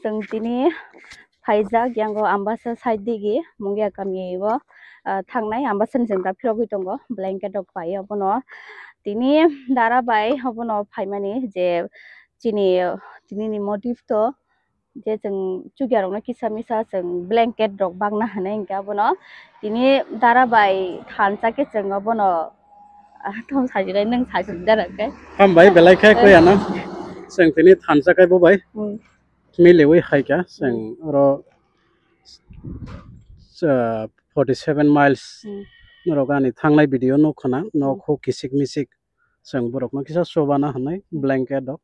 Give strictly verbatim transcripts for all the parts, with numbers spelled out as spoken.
Chwng tini phaijak yango Ambasa side digi Mungia kami o, ah, thangnai Ambasa ni chwng da phirogwi tongo, blanket rok pai abono. Tini dara bai abono phaimani je chini, tini ni motive to je chwng chukya rokno kisa misa chwng blanket rok bagna hinwi hinkhe abono tini dara bai thansa khe chwng abono, ah, tong sajinai nwng sajinai dara khe. Hambai belai khe koi ano chwng tini thansa khe bo bai. Hmm. Miliwi hai kha chwng Hmm. oro, ah, forty seven miles Hmm. norok ani thangnai video nuk khna nok Hmm. huk kisik misik chwng borokno kisa chobana hinwi Hmm. blanket rok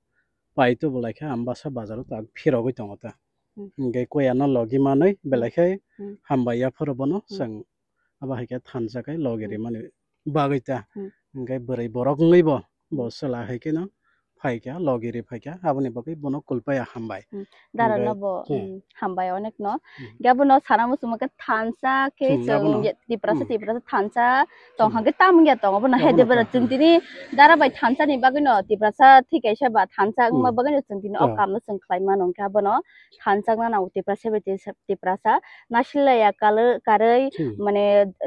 pai to belai khe Ambasa bazaro tak phirogwi tongo ta. Hmm. Hinkhe koi ano logi manwi Hmm. belai khe Hmm. hambai ya phoro bono Hmm. chwng abo hai khe thansa khe logi Hmm. rimani bagwi ta. Hmm. Hinkhe bwrwi borok wngwi bo, bo Hmm. chwla hai kheno phai kha, logi ri phai kha, aboni bagwi bono kulpaya hambai. Hmm. Dara Hinkhe no bo, Hmm. hmm, hambai onek no. Hmm. Hinkhe abono sana muchungma khe thansa khe Hmm, chwng abono. ye Tiprasa, Hmm. Tiprasa thansa tong Hmm. hangkhe tamo ya tongo, bono Abono Hyderabad ta. chwng tini dara bai thansa ni bagwi no Tiprasa thwi kaisa ba thansa wngma Hmm. bagwi no chwng tini o Ta. kam no chwng khlai mano hinkhe abono thansa wngna nango Tiprasa bai Tiprasa nasilaiya kalo-, karwi Hmm. mane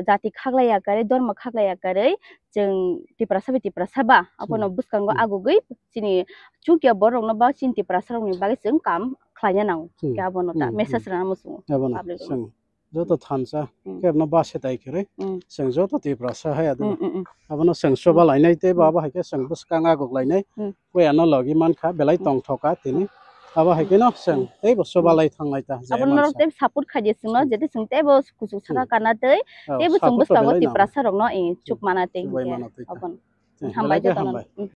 jati khaklaiya karwi, dormo khaklaiya karwi chwng Tiprasa bai Tiprasa ba abono Hmm. bwskango Hmm. agugwi chini chukya borok no ba chini Tiprasa rok ni bagwi chwng kam khlaina nango. Hmm. Hinkhe abono ta Hmm. message Hmm. rwna muchungo Abono public rok no. chwng joto thansa Hmm. kebno base tai khe rwi Hmm. chwng joto Tiprasa hai adino. Hmm, hmm, hmm. Abono chwng choba Hmm. lainai tei bo Hmm. abo hai khe chwng bwskang aguk lainai. Hmm. Koi ano logi man kha belai Hmm. tong thoka tini. Abo hai Hmm. kheno chwng Hmm. tei bo choba Hmm. lai thang lai ta je Abo norok mansa. tei support khai di chwngno, Hmm. jete chwng tei bo kuchuk saka Hmm. kana tei Oh, tei bo chwng support to bwskango belai nango. Tiprasa rokno, eh, chuk Hmm. mana tei Chubai hinkhe mano tei ta. Abon. Eh, Hambai belai khe jotono. hambai. Hmm.